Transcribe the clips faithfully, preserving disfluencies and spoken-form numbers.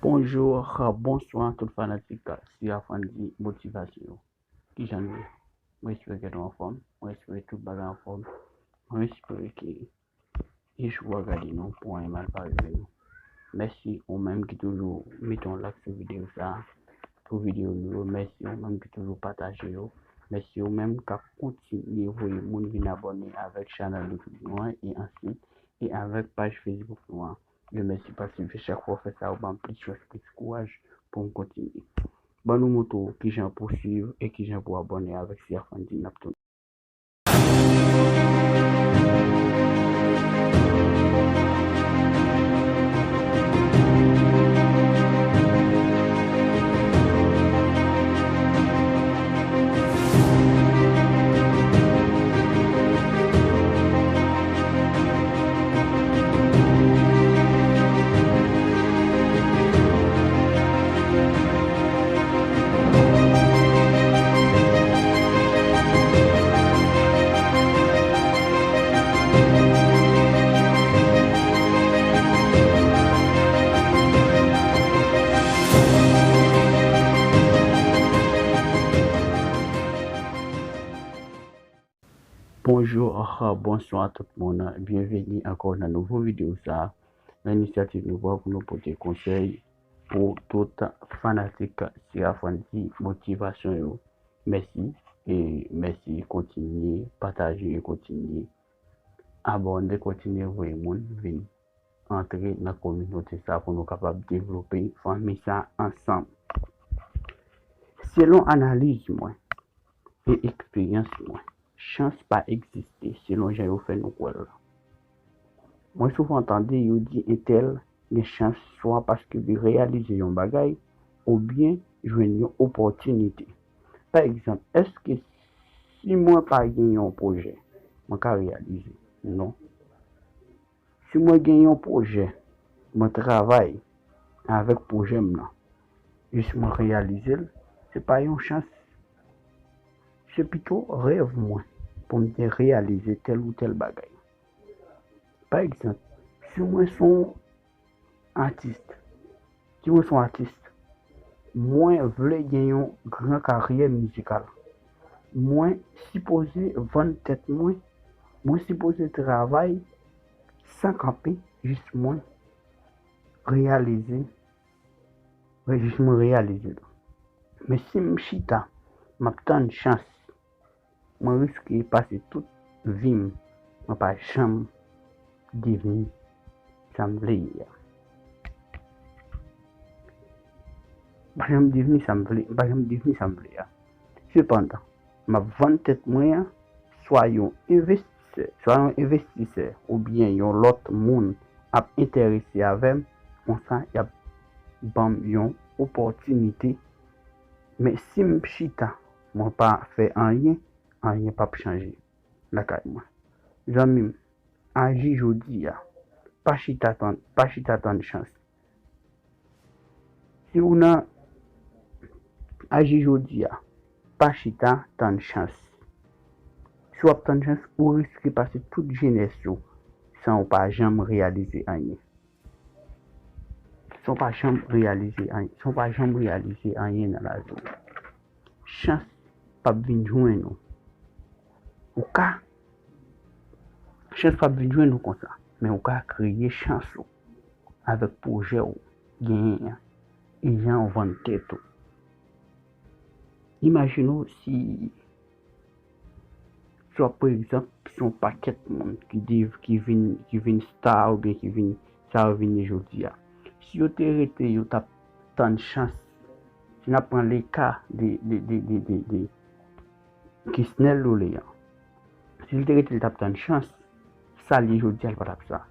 Bonjou, bonswa tout fanatik Sira Frandy Motivasyon yo. Kijan nou ye? Mwen espere ke nou anfòm. Mwen espere tout bagay anfòm. Mwen espere ke ijou a gade nou pou anyen mal pa rive nou. Mèsi ou menm ki toujou mete yon like sou videyo sa a, sou videyo nou yo. Mèsi ou menm ki toujou pataje yo. Mèsi ou menm k ap kontinye voye moun vin abòne avèk chanèl YouTube nou an e ansit e avèk paj Facebook nou an. Yo mèsi paske chak fwa w fè sa, ou ban m plis chans, plis kouraj pou m kontinye. Ban nou montre w kijan pou w swiv e kijan pou w abòne avèk Sira Frandy, n ap tounen. Bonjou, ah, bonswa tout moun. Byenveni ankò nan nouvo videyo sa a. Nan inisyativ nou pran pou nou pote konsèy pou tout fanatik Sira Frandy Motivasyon yo. Mèsi, e mèsi, kontinye pataje e kontinye abòne, kontinye voye moun vin antre nan kominote sa pou nou kapab devlope fanmi sa ansanm. Selon analiz mwen e eksperyans mwen, chans pa egziste selon jan yo fè nou kwè l la. Mwen souvan tande yo di entèl gen chans swa paske li reyalize yon bagay oubyen jwenn yon opòtinite. Pa egzanp, èske si mwen pa gen yon pwojè, mwen ka reyalize? Non. Si mwen gen yon pwojè, mwen travay avèk pwojè m nan, jis mwen reyalize l, se pa yon chans. Se pito rèv mwen pou m te reyalize tèl ou tèl bagay. Pa egzanp, si mwen se yon atis, si mwen se yon atis, mwen vle gen yon gran karyè mizikal. Mwen sipoze vann tèt mwen, mwen sipoze travay san kanpe jis mwen reyalize, jis mwen reyalize l. Men si m chita, m ap tann chans, mwen riske pase tout vi m, mwen pa janm devni sa m vle ye a. M pa janm devni sa m vle, m pa janm devni sa m vle a. Sepandan, m ap vann tèt mwen an, swa yon envestisè, swa yon envestisè oubyen yon lòt moun ap enterese avè m, konsa y ap ban m yon opòtinite. Men si m chita, mwen pa fè anyen, anyen p ap chanje lakay mwen. Zanmi m, aji jodi a. Pa chita tann, pa chita tann chans. Si w nan aji jodi a, pa chita tann chans. Si w ap tann chans, ou riske pase tout jenès ou san w pa janm reyalize anyen. San w pa janm reyalize anyen, san w pa janm reyalize anyen nan lavi w. Chans p ap vin jwenn ou. Ou ka, chans p ap vin jwenn ou konsa, men ou ka kreye chans ou avèk pwojè w genyen an e jan w vann tèt ou. Imajine w si, swa pa egzanp, se yon pakèt moun ki dev-, ki vin, ki vin sta oubyen ki vin sa yo vin ye jodi a. Si yo te rete, yo t ap tann chans. Si n ap pran leka de, de, de, de, de, de Kesnel Doléan. Si l te rete, l t ap tann chans. Sa l ye jodi a, l pa t ap sa.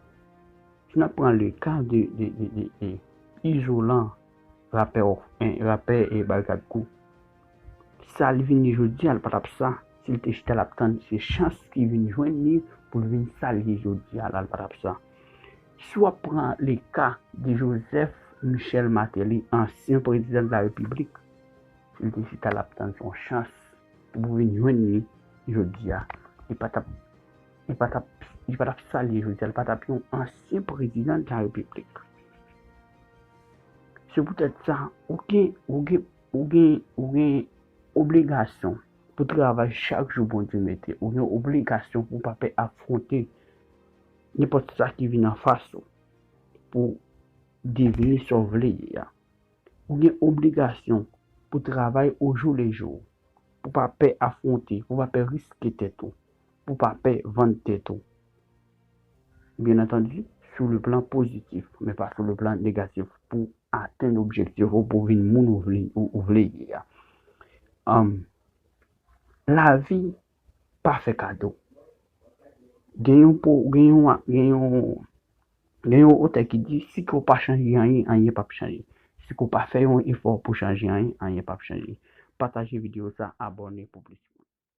Si n ap pran leka de, de, de, de, de Izolan, rapè, en, rapè e Barikad Crew. Sa l vin ye jodi a, l pa t ap sa. Si l te chita, l ap tann se chans ki vin jwenn li pou l vin sa l ye jodi a la, l pa t ap sa. Si w ap pran leka de Joseph Michel Martelly, ansyen prezidan de la Repiblik, si l te chita, l ap tann se yon chans pou vin jwenn li jodi a. Li pa t ap, li pa t ap, li pa t ap sa l ye jodi a, li pa t ap yon ansyen prezidan de la Repiblik. Se poutèt sa, ou gen, ou gen, ou gen, ou gen obligasyon pou travay chak jou Bondye mete. Ou gen obligasyon pou pa pè afwonte nenpòt sa ki vin anfas ou pou devni sa w vle ye a. Ou gen obligasyon pou travay ojou le jou, pou pa pè afwonte, pou pa pè riske tèt ou, pou pa pè vann tèt ou. Byen antandi, sou le plan pozitif, men pa sou le plan negatif, pou atenn objektif ou, pou vin moun ou vle, ou, ou vle ye a. Um, lavi pa fè kado. Gen yon, gen yon, gen yon, gen yon otè ki di, si ke w pa chanje anyen, anyen p ap chanje. Si ke w pa fè yon efò pou chanje anyen, anyen p ap chanje. Pataje videyo sa, abòne pou plis.